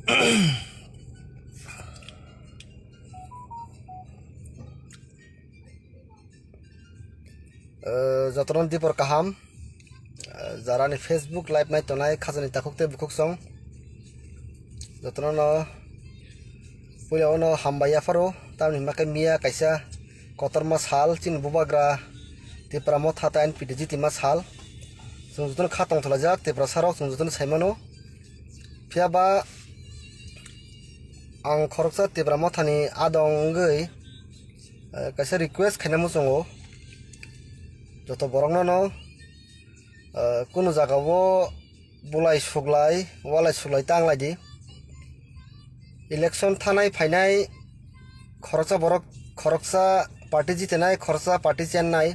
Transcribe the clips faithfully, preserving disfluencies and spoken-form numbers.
Eh, jotono dipor kaham. Eh, jara ni Facebook live nai tongnai khajani takhuk tei bukhuk song. Jotono no puila ono hambai yapharo, tamni hwnba khe miya kaisa kotorma sal, chini bubagra Tipra Motha ta N P T G tima sal. Chwng jotono kha tongtholaijak Tiprasa rok, chwng jotono saimano. Phiya ba ang khoroksa Tipra Mothani adong wngwi, eh, kaisa request khaina muchungo. Joto borokno no, eh, kunu jagao bulai suglai, walai suglai ta wnglaidi. Election thanai phainai khoroksa borok, khoroksa party jitenai, khoroksa party chennai.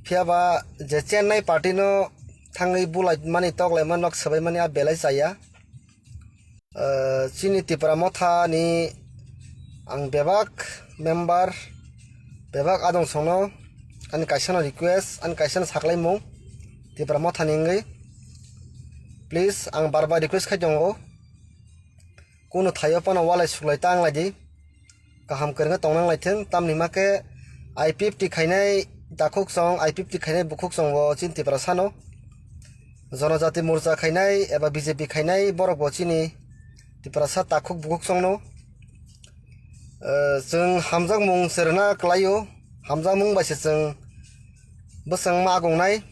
Phiya ba je chennai party no thangwi bulai mani, toklai mani, nok swbai mani a belai chaya. Eh, chini Tipra Motha ni ang bebak member, bebak adong songno ani kaisa no request, ani kaisa no saklaimung Tipra Motha ni wngwi. Please, ang bar bar request khai tongo, kunu thaio phano walai suglai ta wnglaidi. Kaham kwrwngkhe tongna wnglaithwng, tamni hwnba khe I P F T khainai takhuk song, I P F T khainai bukhuk song bo chini Tiprasano. Jonojati Morcha khainai eba B J P khainai borok bo chini Tiprasa takhuk bukhuk songno. Eh, chwng hamjakmung se rwna kwlaio, hamjakmung bai se chwng bwswng ma agongnai.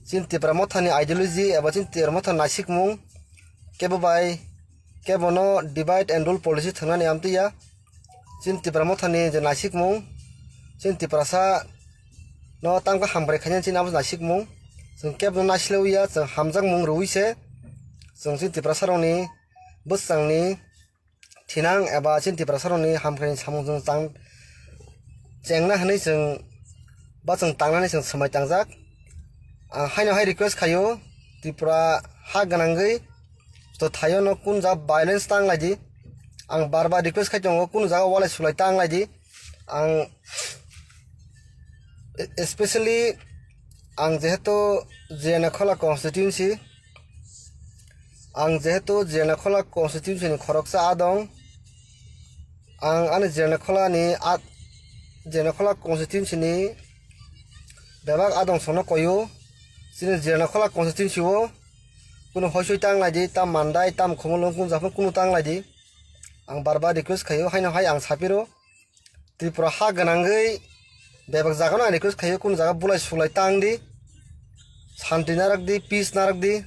Chini Tipra Mothani ideology eba chini Tipra Mothani naisikmung kebo bai kebono divide and rule policy thwngnani amtwi ya. Chini Tipra Mothani je naisikmung, chini Tiprasa no tamkhe hamkrai khainani chini abo naisikmung. Chwng kebono naislewi ya, chwng hamjakmung rwui se chwng chini Tiprasa rokni bwswngni thinang eba chini Tiprasa rokni hamkraini samung chwng chang chengna hwnwi chwng ba chwng tangnani chwng swmai tangjak. Ang haino hai request khaio, Tripura ha gwnangwi to thaio no kun jaga violence ta wnglaidi. Ang bar bar request khai tongo, kun jaga walai sulai ta wnglaidi. Ang especially ang jehetu Jiranakhola constituency, ang jehetu Jiranakhola constituency ni khoroksa adong, ang ani Jiranakhola ni a-, Jiranakhola constituency ni bebak adong sono koyo. Chini Jiranakhola constituency o kunu hoisoi ta wnglaidi, tam Mandai, tam Khumulwng, kunu japhang kunu ta wnglaidi. Ang bar bar request khaio, haino hai ang sapiro. Tripura ha gwnangwi bebak jagano ang request khaio, kunu jaga bulai sulai ta wngdi, santi narwkdi, peace narwkdi,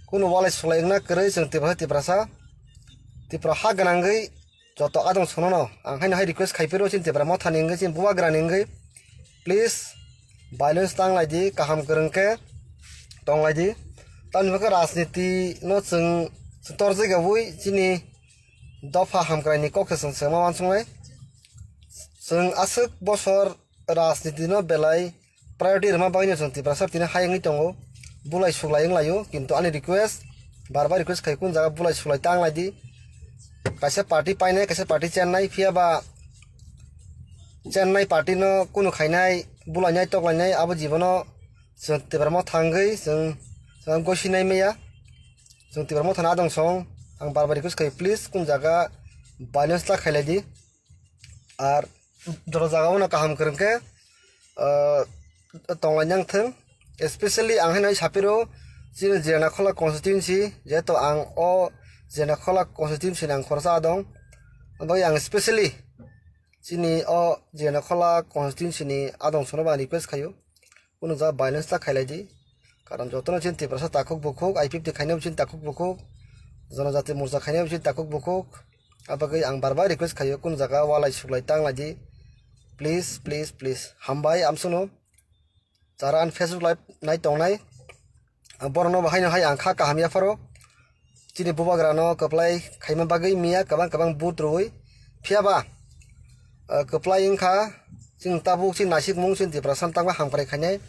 kunu walai sulai wngna kwrwi chwng Tiprasa, Tiprasa, Tripura ha gwnangwi joto adong sonono ang haino hai request khaipiro chini Tipra Mothani wngwi, chini Bubagrani wngwi, please violence ta wnglaidi, kaham kwrwng khe tonglaidi. Tamni bagwi rajniti no chwng, chwng torjak yawi chini dopha hamkraini kok se chwng swngma wansuknai. Chwng aswk bosor rajniti no belai priority rwma bagwi no chwng Tiprasa tini hai wngwi tongo, bulai suglai wnglaio, kintu ani request, bar bar request khai kun jaga bulai suglai ta wnglaidi. Kaisa party painai, kaisa party chennai, phiya ba chennai party no kunu khainai, bulainai, toklainai, abo jibono chwng Tipra Motha wngwi chwng, chwng gosinai maya. Chwng Tipra Mothani adong song, ang bar bar request khai, please, kun jaga violence ta khailaidi. Ar joto jaga o no kaham kwrwng khe, ah, tonglainang thwng. Especially ang haino sapiro chini Jiranakhola constituency, jehetu ang o Jiranakhola constituency ni ang khoroksa adong. Aboni bagwi ang specially chini o Jiranakhola constituency ni adong sono bo ang request khaio, kunu jaga violence ta khailaidi. Karon jotono chini Tiprasa takhuk bukhuk, I P F T khainai bo chini takhuk bukhuk, Jonojati Morcha khainai bo chini takhuk bukhuk. Abagwi ang bar bar request khaio, kunu jaga walai suglai ta wnglaidi. Please, please, please. Hambai amsukno. Jara ani Facebook live nai tongnai, ang borokno bo haino hai ang kha kaham yapharo. Chini Bubagrano kwplai khaima bagwi miya kwbang kwbang vote rwui. Phiya ba, ah, kwplai wngkha chini tabuk chini naisikmung, chini Tiprasano tangma hamkrai khainai.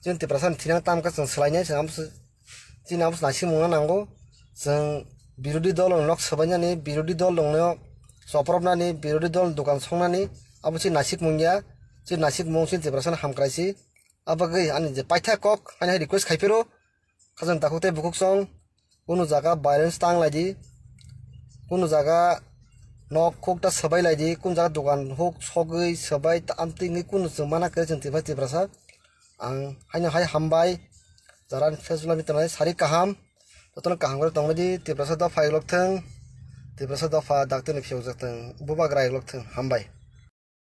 Chini Tiprasano thinang tamkha chwng swlainai, chwng amo se, chini abo se naisikmungno nango. Chwng birodhi dol rok nok swbainani, birodhi dol rokno chopropnani, birodhi dol dokan songnani, abo chini naisikmung ya. Chini naisikmung chini Tiprasano hamkrai si. Abagwi ani je paitha kok, ani hai request khaipiro, khajang takhuk tei bukhuk song, kunu jaga violence ta wnglaidi, Kunu jaga nok khuk ta swbai lai di, kunu jaga dogan huk sogwi swbai ta amtwi wngwi kunu chwng mana kwrwi chwng Tiprasa, Tiprasa. Ang haino hai hambai, jara Facebook lamwi tongnai sari kaham, jotono kaham khe tongbai di, Tiprasa dopha eklok thwng, Tiprasa dopha dakti ni phiyok jak thwng, bubagra eklok thwng, hambai.